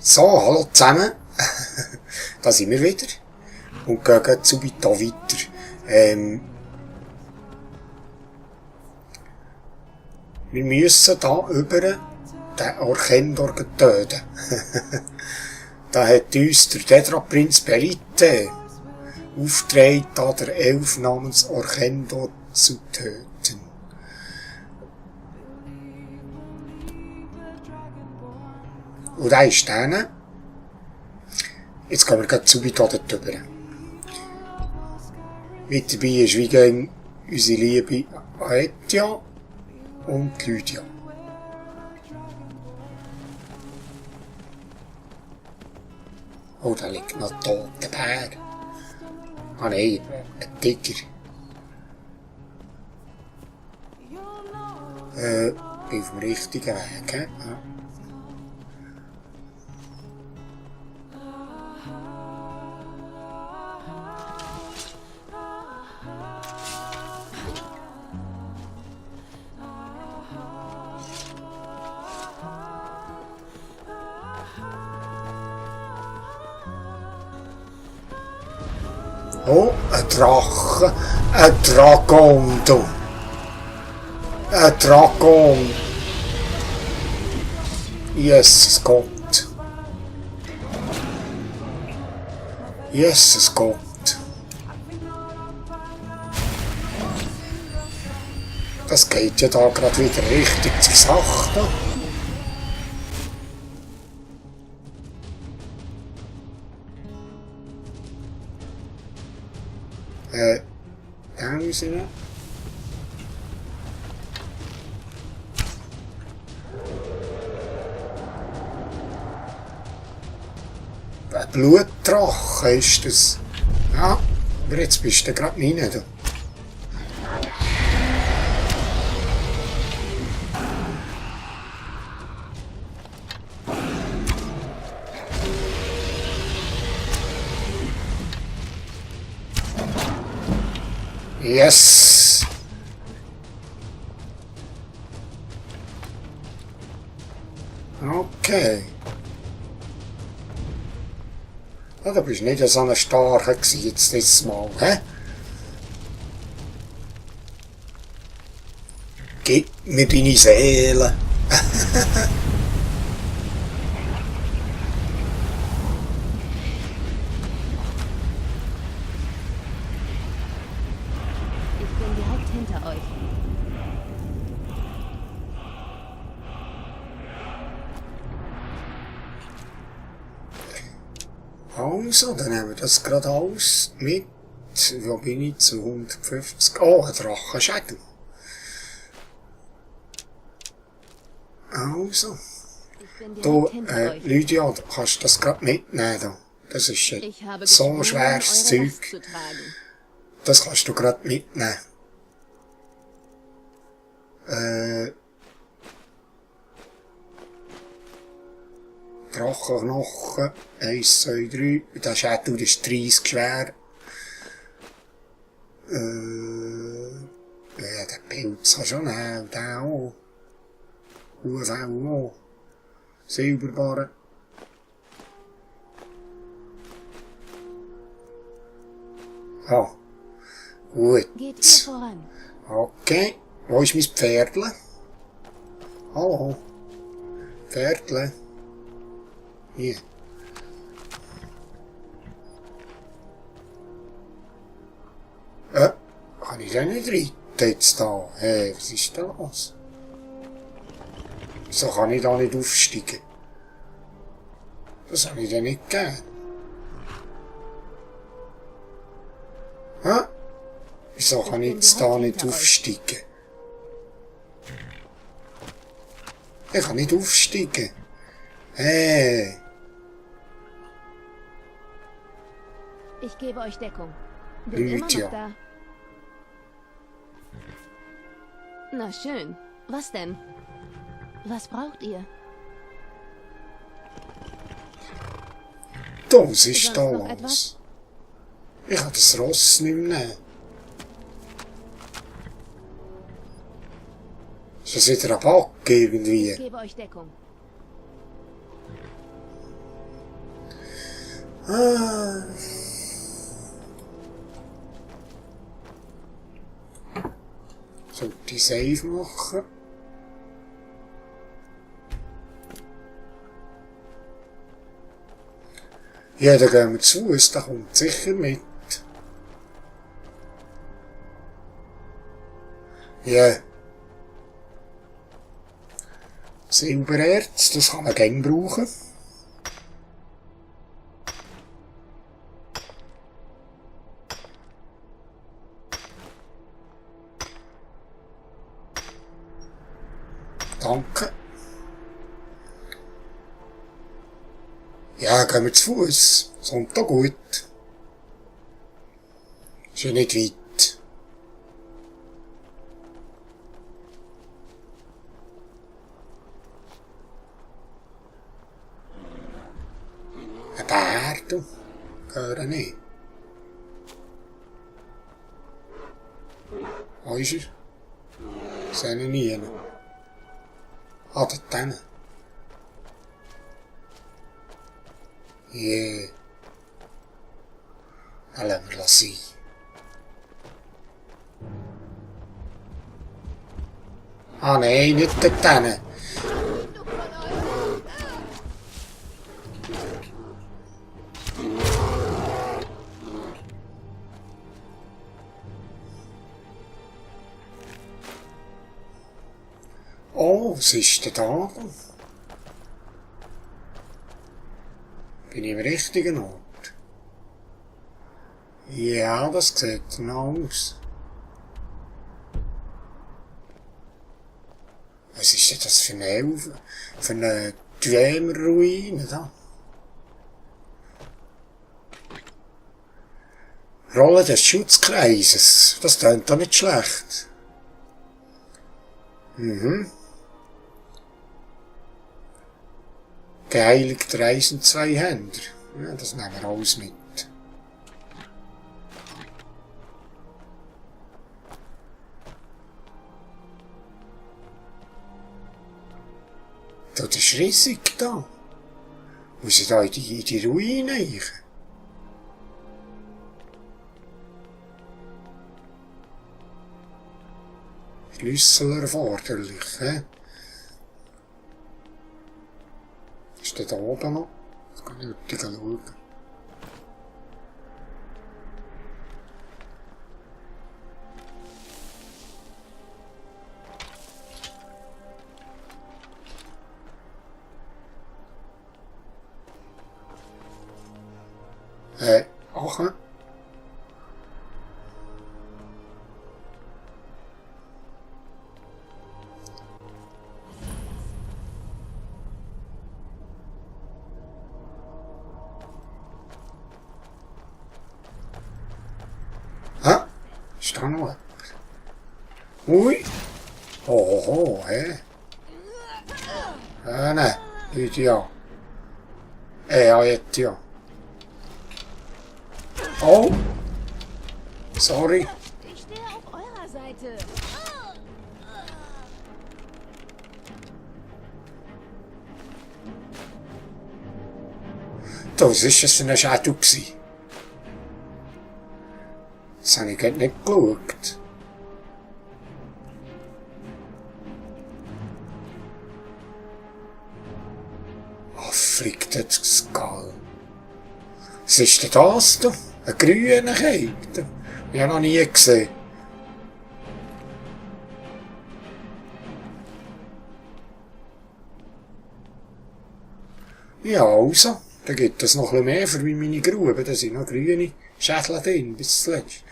So, hallo zusammen. Da sind wir wieder. Und gehen subito weiter. Wir müssen da über den Orchendor töten. Da hat uns der Dedra-Prinz Belite aufgetragen, da der Elf namens Orchendor zu töten. Und da ist der. Jetzt gehen wir gleich subito dort drüber. Mit dabei ist wie gegen unsere liebe Aetia und Lydia. Oh, da liegt noch ein toter Bär. Ah nein, ein Tiger. Bin auf dem richtigen Weg, he? Ja. Oh, ein Drache, ein Dragon, du. Ein Dragon. Jesus Gott. Jesus Gott. Das geht ja da gerade wieder richtig zur Sache. Da müssen wir. Ein Blutdrache ist das. Ja, aber jetzt bist du gerade rein. Du. Yes! Okay. Ja, da bist du nicht so ein starker gewesen, jetzt dieses Mal, hä? Gib mir deine Seele. Hinter euch. Also, dann haben wir das gerade alles mit. Wo bin ich? Zu 150. Oh, ein Drachenschädel. Also. Du, Lydia, du kannst das gerade mitnehmen. Da. Das ist so schweres Zeug. Das kannst du gerade mitnehmen. Drachenknochen, 1, 2, 3. Der Schädel ist 30 schwer. Ja, der Pilz kann schon nehmen, der auch. UV auch. Silberbarren. Ah, gut. Geht ihr voran? Okay. Wo ist mein Pferdle? Hallo? Pferdle? Hier. Kann ich da nicht reiten jetzt da? Hey, was ist da los? Wieso kann ich da nicht aufsteigen? Das habe ich dir nicht gegeben. Hä? Wieso kann ich jetzt da nicht aufsteigen? Ich kann nicht aufsteigen. Hey. Ich gebe euch Deckung. Bin immer noch da. Na schön. Was denn? Was braucht ihr? Was ist da los? Ich kann das Ross nicht mehr nehmen. Ist das wieder ein Bug irgendwie? Ich gebe euch Deckung. Ah. Sollte ich Save machen? Ja, dann gehen wir zu Fuß, der kommt sicher mit. Ja. Silbererz, das kann man gerne brauchen. Danke. Ja, gehen wir zu Fuß. Kommt da gut. Ist ja nicht weit. Ein Bär, du. Gehören nicht. Wo ist er? Sehe ich nie. Ah, dort hinten. Yeah. Dann lassen wir das sein. Ah nein, nicht dort hinten. Oh, was ist denn da? Bin ich im richtigen Ort? Ja, das sieht genau aus. Was ist denn das für eine Elfe? Für eine Dwemer-Ruine da? Rolle des Schutzkreises. Das klingt doch nicht schlecht. Mhm. Geheiligt reisen zwei Händer. Ja, das nehmen wir alles mit. Das ist riesig da. Muss ich da in die Ruine rein? Schlüssel erforderlich, hä? Ist der da oben noch? Das kann ich heute schauen. Ach. Ah, ist da noch jemand? Ui. Oho, hä? Nein, nicht ja. Ja, jetzt ja. Oh. Sorry. Ich stehe auf eurer Seite. Das ist es für ein Shadow gsi. Das habe ich gerade nicht geschaut. Oh, fliegt jetzt das Gall. Was ist denn das da? Ein grüner Keim? Ich habe noch nie gesehen. Ja, also. Dann gibt es noch ein bisschen mehr für meine Gruben. Da sind noch grüne Schädel drin, bis zuletzt.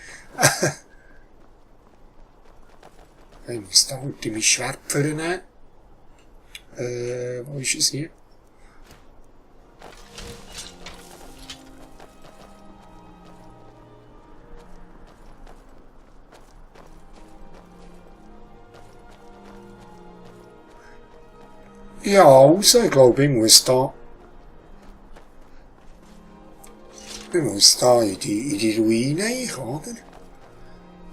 Ich muss da heute mein Schwert vornehmen. Wo ist es hier? Ja, also, ich glaube, ich muss da in die Ruine rein, oder?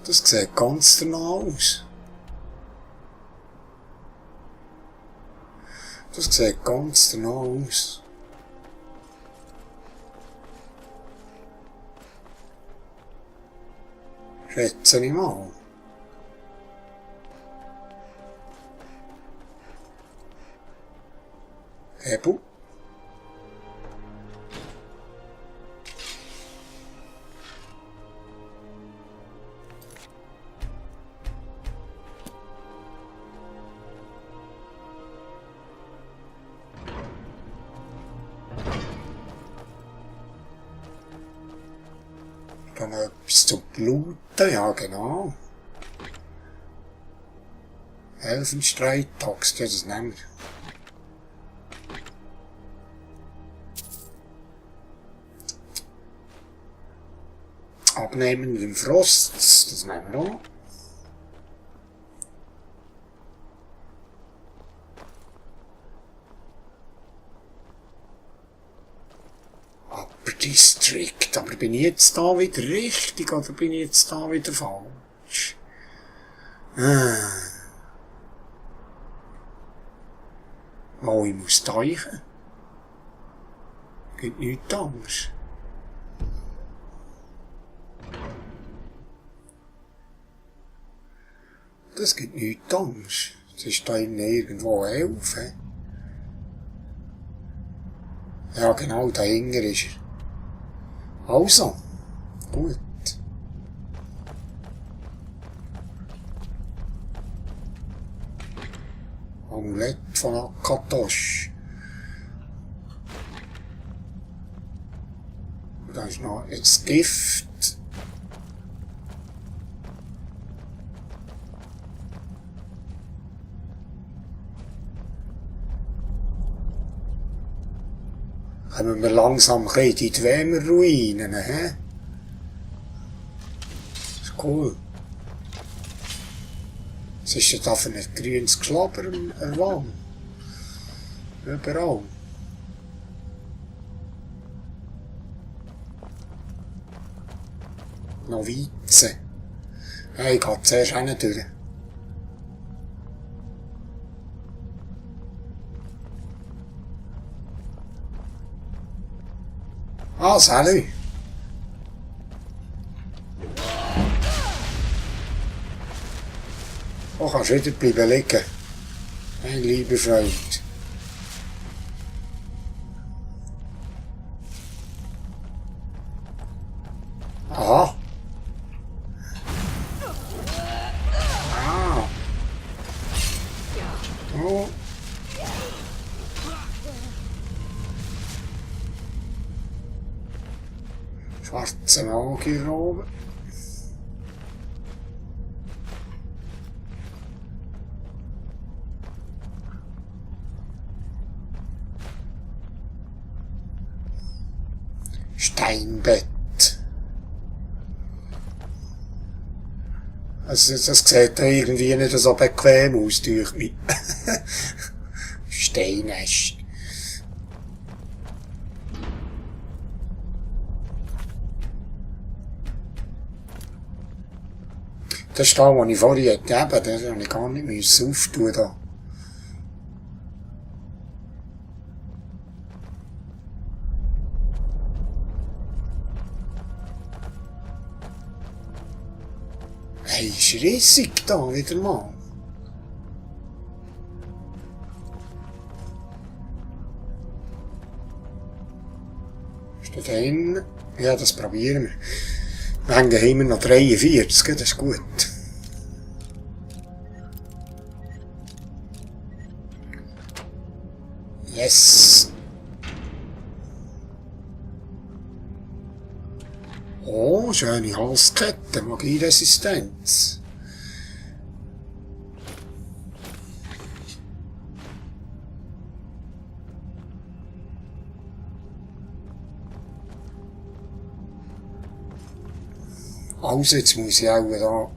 Das sieht ganz danach aus. Das sieht ganz danach aus. Schätze ich mal. Hebel. Dann etwas zu bluten, ja genau. Elfenstreitaxt, ja das nehmen wir. Abnehmen mit dem Frost, das nehmen wir auch. Upper District, aber bin ich jetzt da wieder richtig oder bin ich jetzt da wieder falsch? Oh, ich muss teichen. Geht nichts anderes. Das gibt nichts anderes. Es ist da innen irgendwo 11. He? Ja genau, da hinten ist er. Also, gut. Amulett von Akatosh. Da ist noch jetzt Gift. Kommen wir langsam in die Dwemer-Ruinen, hä? Das ist cool. Was ist denn da für ein grünes Geschlabber am Wand? Überall. Novizen. Ja, ich gehe zuerst hinten durch. Ah, salut! Oh, kannst wieder bleiben liegen. Mein lieber Freund. Aha. Ah. Oh. Schwarze Magierrobe. Steinbett. Also das sieht irgendwie nicht so bequem aus, durch mich. Steinnest. Das ist da, wo ich vorhin gegeben habe, das habe ich gar nicht auftun da. Hey, ist riesig da wieder mal. Ist da drin? Ja, das probieren wir. Wir hängen immer noch 43, das ist gut. Yes. Oh, schöne Halskette, Magieresistenz. Also, jetzt muss ich auch da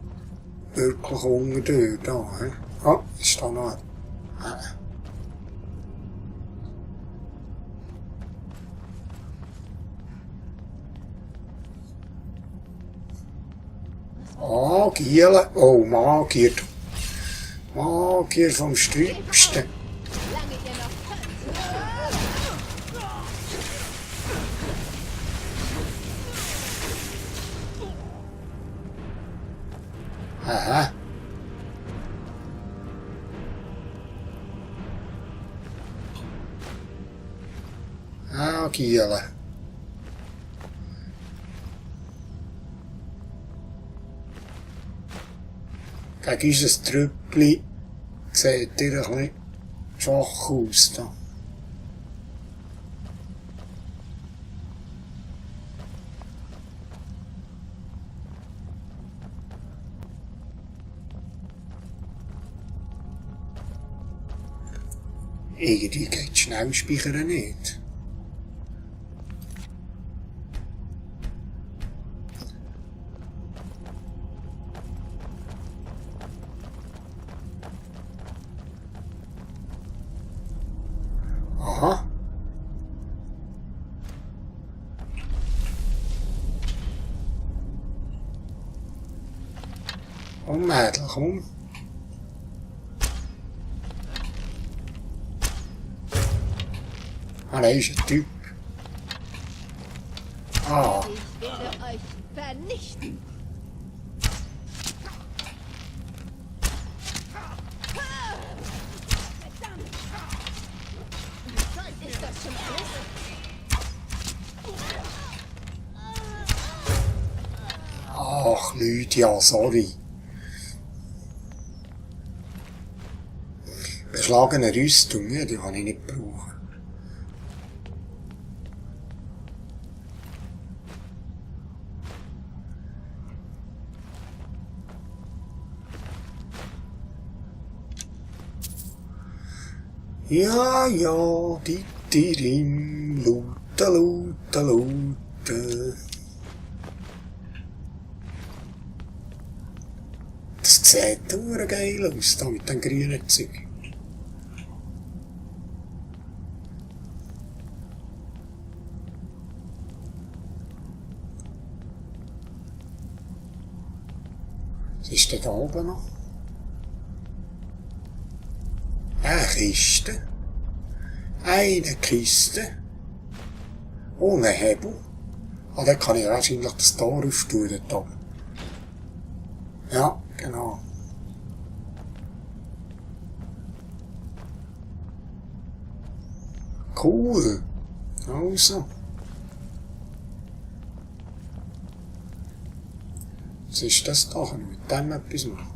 wirklich unten durch, da, he? Ah, ist da noch. Magier, oh, Magier. Magier vom Sträubsten. Aha. Ah, Giele. Gegen unser Trüppli sieht ihr ein bisschen schwach aus. Da. Irgendwie geht schnell speichern nicht. Aha. Komm, Mädel, komm. Ah, nein, ist ein Typ. Ah. Ich werde euch vernichten. Verdammt! Ist das schon alles? Ach, Lydia, sorry. Beschlagene Rüstung, ja, die kann ich nicht brauchen. Ja, ja, Dirim, Lute, Lute, Lute. Das sieht sehr geil aus, da mit dem grünen Zeug. Was ist denn da oben noch? Eine Kiste. Eine Kiste. Ohne Hebel. Ah, dann kann ich wahrscheinlich das Tor auftun dort oben. Ja, genau. Cool. Also. Was ist das da? Kann ich mit dem etwas machen?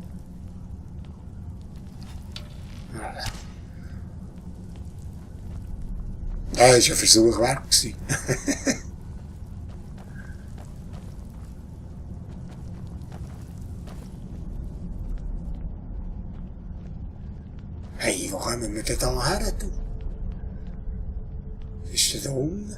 Nein. Das war ein Versuch wert. Hey, wo kommen wir denn da her? Was ist denn da unten?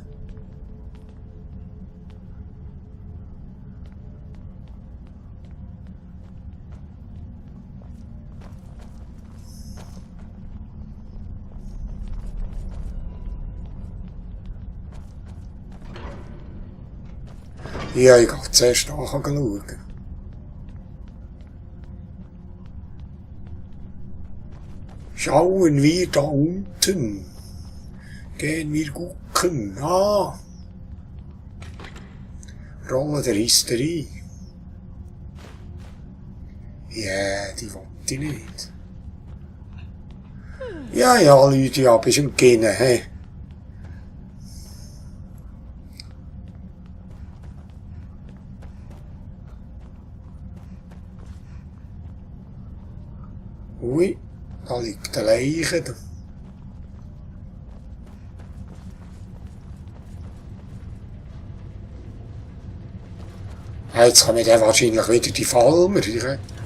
Ja, ich gehe zuerst nachschauen. Schauen wir da unten. Gehen wir gucken. Ah. Rolle der Hysterie. Ja, die wollte ich nicht. Ja, ja, Lydia, bist im Gehen, hä? Ui, da liegt eine Leiche. Jetzt kommen dann wahrscheinlich wieder die Falmer.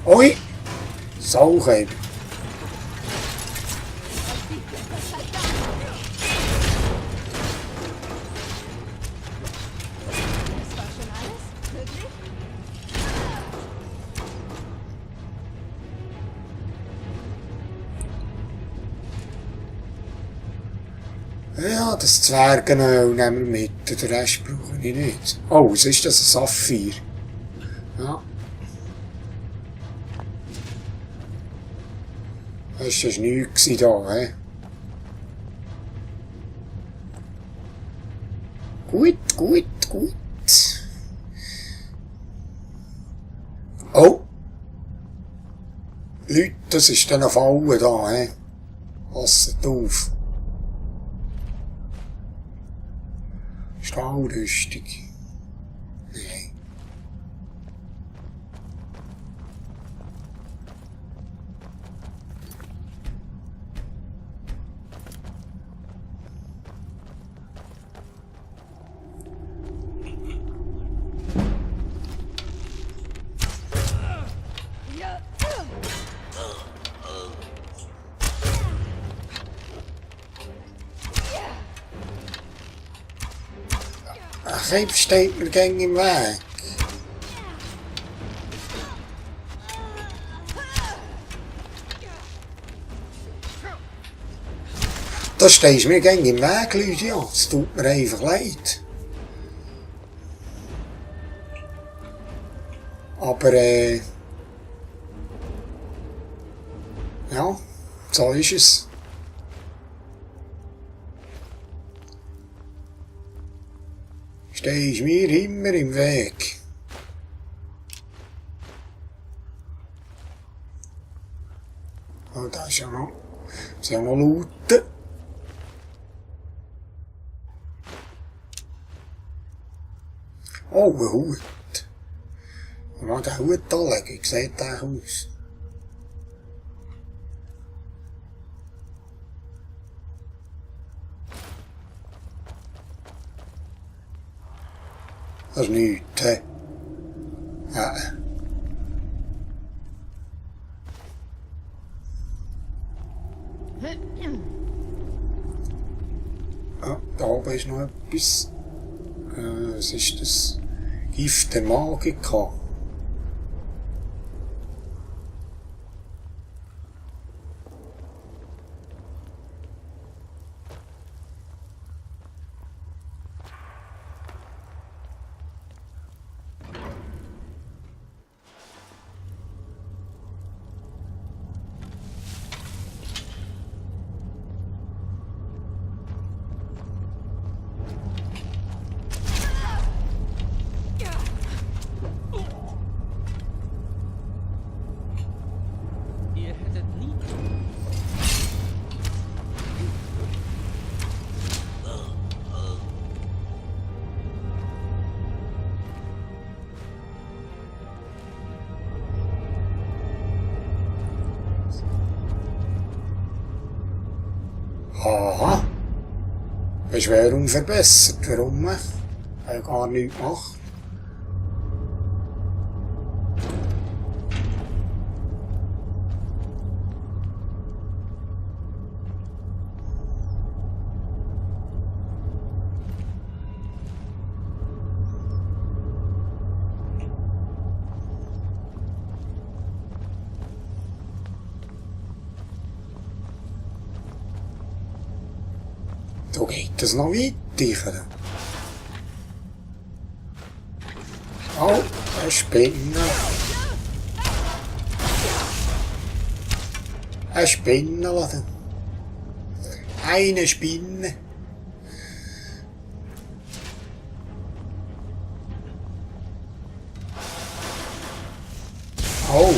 Ui, Saukäfer. Das war schon alles? Wirklich? Ja, das Zwergenöl nehmen wir mit, den Rest brauche ich nicht. Oh, was ist das? Ein Saphir. Ja. Das war nichts da, hä? Gut, gut, gut. Oh! Leute, das ist dann eine Falle da, he. Passet auf. Stahlrüstung. Nein. Ach, selbst steht mir gäng im Weg. Da stehst mir gäng im Weg, Lydia. Es tut mir einfach leid. Aber, ja, so ist es. Stehst mir immer im Weg. Oh, da ist ja noch. Das ist ja noch lauten. Oh, ein Hut. Ich will den Hut anlegen. Wie sieht der aus? Das ist nichts, hä? Ja. Ja, da oben ist noch etwas. Was ist das? Gift der Magica. Ihr hättet nie... Aha. Beschwerung verbessert. Warum? Weil gar nichts macht. Da geht es noch weiter. Oh, eine Spinne. Eine Spinne, oder? Eine Spinne. Oh.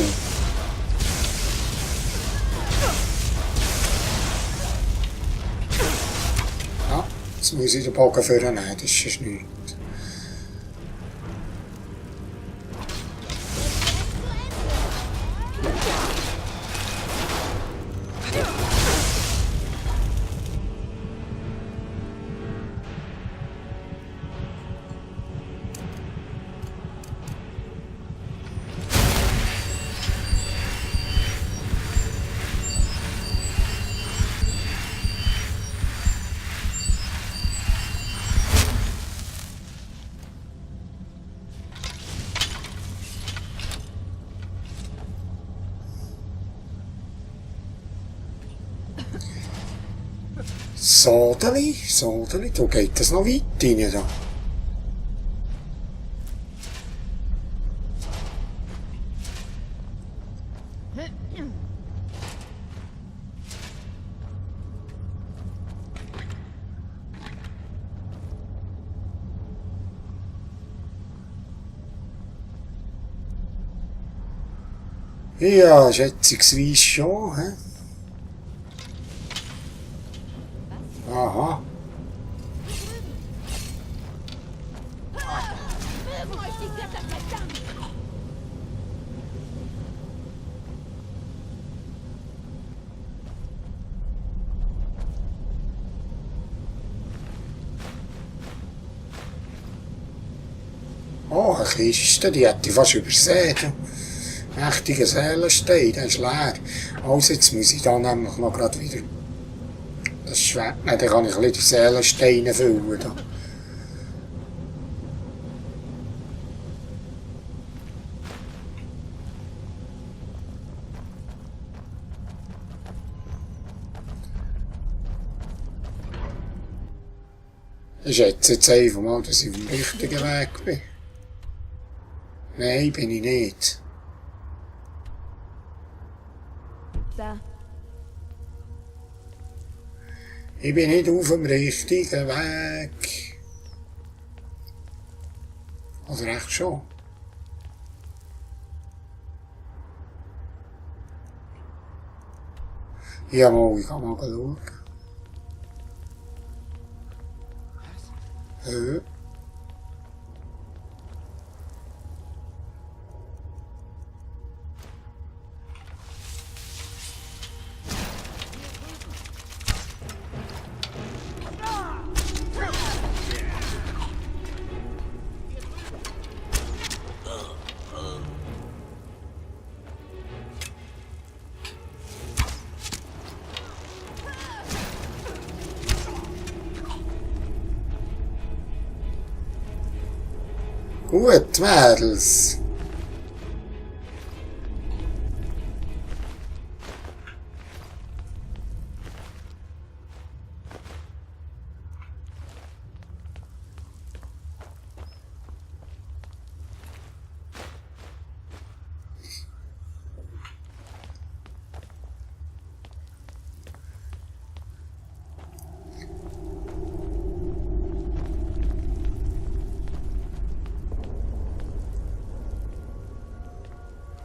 Jetzt muss ich den Bogen vornehmen, das ist nichts. Sodeli, da geht es noch weit rein. Da. Ja, schätzungsweise schon, hä? Aha. Mögen euch die Götter verdammt! Oh, eine Kiste, die hätte ich fast übersehen. Mächtiger Seelenstein, der ist leer. Also, jetzt muss ich da nämlich noch gerade wieder das Schwert nehmen, dann kann ich ein bisschen die Seelensteine füllen. Da. Ich schätze jetzt einfach mal, dass ich auf dem richtigen Weg bin. Nein, bin ich nicht. Da. Ich bin nicht auf dem richtigen Weg. Also echt schon. Ja, mal, ich kann mal schauen. Ja. Gut, Mädels.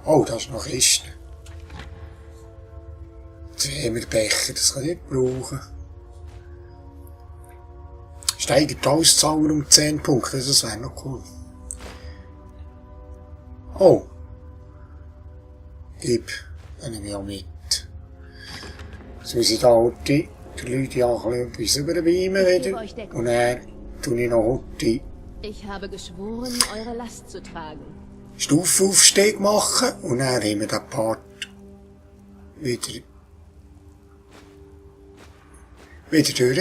Oh, das ist noch Kiste. Becher, das kann ich nicht brauchen. Steigert die Auszahlung um 10 Punkte, das wäre noch cool. Oh. Gib, dann nehme ich auch mit. Jetzt muss ich da heute die Leute ja ein bisschen rüberbeamen wieder. Und dann tue ich noch heute Ich habe geschworen, eure Last zu tragen. Stufenaufstieg machen und dann haben wir den Part wieder durch.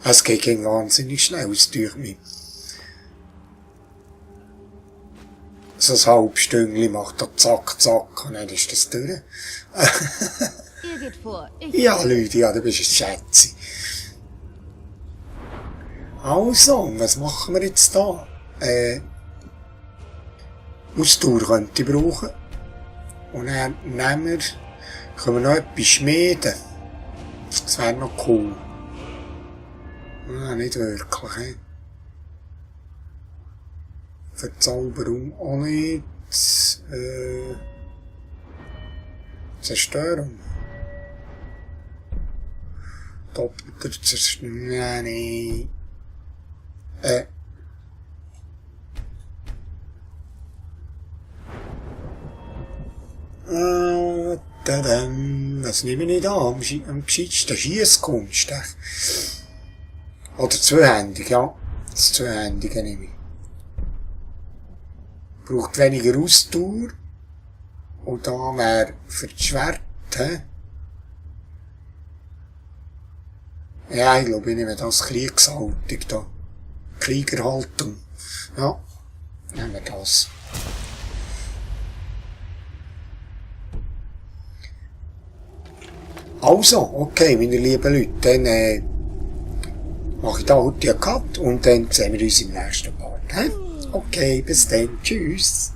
Es geht wahnsinnig schnell, es durch mich. So ein halbes Stündchen macht da zack, zack, und dann ist das durch. Ihr geht vor. Ja, Leute, ja, du bist ein Schätze. Also, was machen wir jetzt da? Ausdauer könnte ich brauchen. Und dann können wir noch etwas schmieden. Das wäre noch cool. Nicht wirklich, he. Verzauberung auch nicht. Zerstörung. Doppelter Zerstörung. Nein. Das nehme ich nicht an. Am gescheitsten Schiesskunst. Oder zweihändig, ja. Das Zweihändige nehme ich. Braucht weniger Ausdauer. Und da wäre für das Schwert, Ja, ich glaube, ich nehme das Kriegshaltung da. Kriegerhaltung. Ja, nehmen wir das. Also, okay, meine lieben Leute, dann mache ich da heute einen Cut und dann sehen wir uns im nächsten Part. He? Okay, bis dann, tschüss.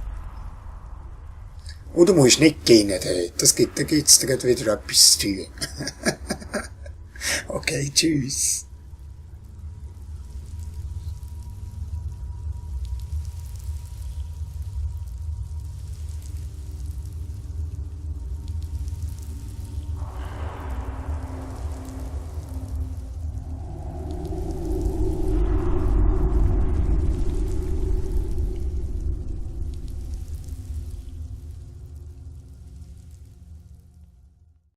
Und du musst nicht gehen, da gibt's wieder etwas zu tun. Okay, tschüss.